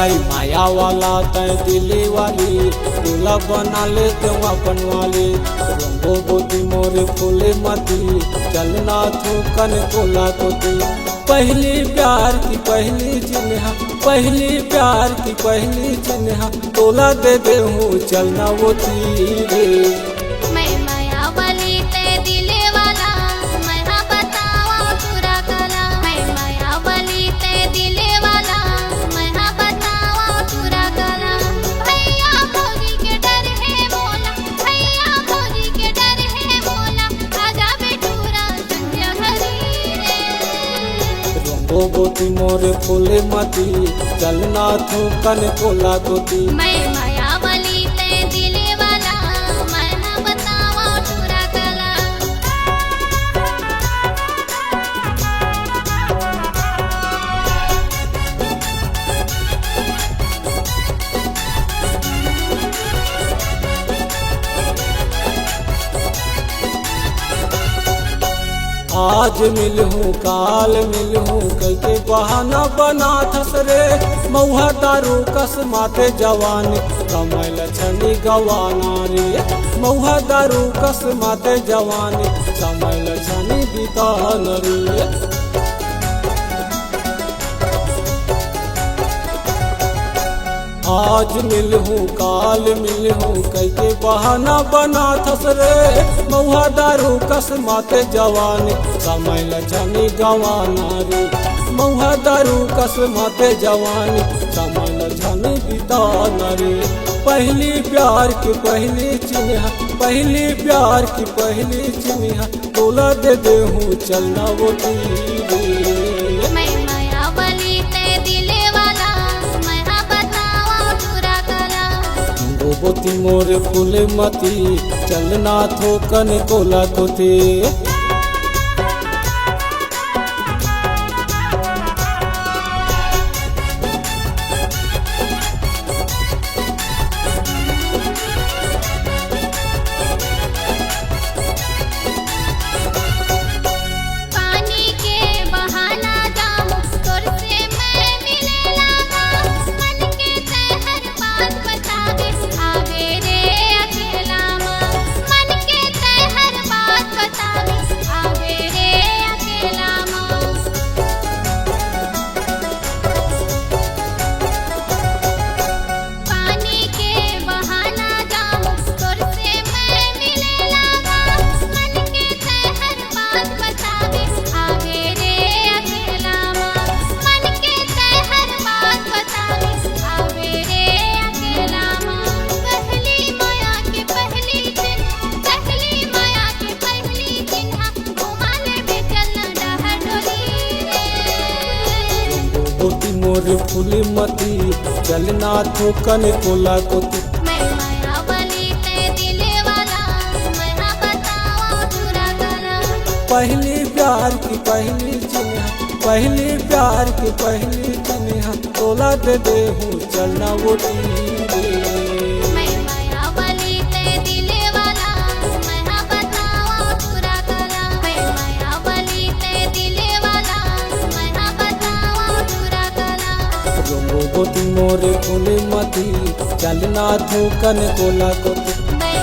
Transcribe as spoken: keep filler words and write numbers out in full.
ऐ माया वाला तै दिली वाली, तोला बना ले तें अपन वाली। रंगो बोती मोर फूले मती, चलना थोकन कोला कोती। पहली प्यार की पहली चिन्हा, पहली प्यार की पहली चिन्हा, तोला दे दे हूँ चलना वो तीरे। मैं माया वाली ते दिले वाला, मैं हा बतावा टूरा कला। मैं माया वाली ते दिले वाला, मैं हा बतावा टूरा कला। भैया भौजी के डर हे मोला, भैया भौजी के डर हे मोला, आजा बेटूरा संझा घरी रे। रंगो बोती मोर फूले मती, चलना थोकन कोला कोती। मैं माया वाली ते दिले वाला, मैं हा बतावा टूरा कला। आज मिलहूँ काल मिलहूँ कहिके बहाना बनाथस रे। मउहा दारू कस माते जवानी, समय ल छनी गवाना रे। मउहा दारू कस माते जवानी, समय ल छनी बितान रे। आज मिलहूँ काल मिलहूँ कहिके बहाना बनाथस रे। मउहा दारू कस माते जवानी, समय ल छनी गवाना रे। मउहा दारू कस माते जवानी, समय ल छनी बिताना रे। पहली प्यार के पहली चिन्हा, पहली प्यार की पहली चिन्हा, तोला दे दे हूँ चलना वो तीरे। मैं माया वाली ते दिले वाला, मैं हा बतावा टूरा कला। रंगो बोती मोर फूले मती, चलना थोकन कोला कोती। पानी के बहाना जामू तोर से मैं मिले लागा। मन के तहर बात बतावे आवे रे अकेला मा। मन के तहर बात बतावे आवे रे अकेला मा। पानी के बहाना जामू तोर से मैं मिले लागा। मन के तहर बात बतावे आवे रे अकेला मा। मन के तहर बात बतावे आवे रे अकेला मा। पहली माया के पहली चिन्हा, पहली माया के पहली चिन्हा, घुमा लेबे चलना डहर डोली रे। बोती मोर फूली मती, चलना थोकन कोला कोती। मैं माया वाली ते दिले वाला, मैं हा बतावा टूरा कला। पहली प्यार की पहली चिन्हा, पहली प्यार की पहली चिन्हा, तोला दे दे हूँ चलना वो तीरे। मैं माया वाली ते दिले वाला, मैं हा बतावा टूरा कला। मैं माया वाली ते दिले वाला, मैं हा बतावा टूरा कला। रंगो बोती मोर फूले मती, चलना थोकन कोला कोती। मैं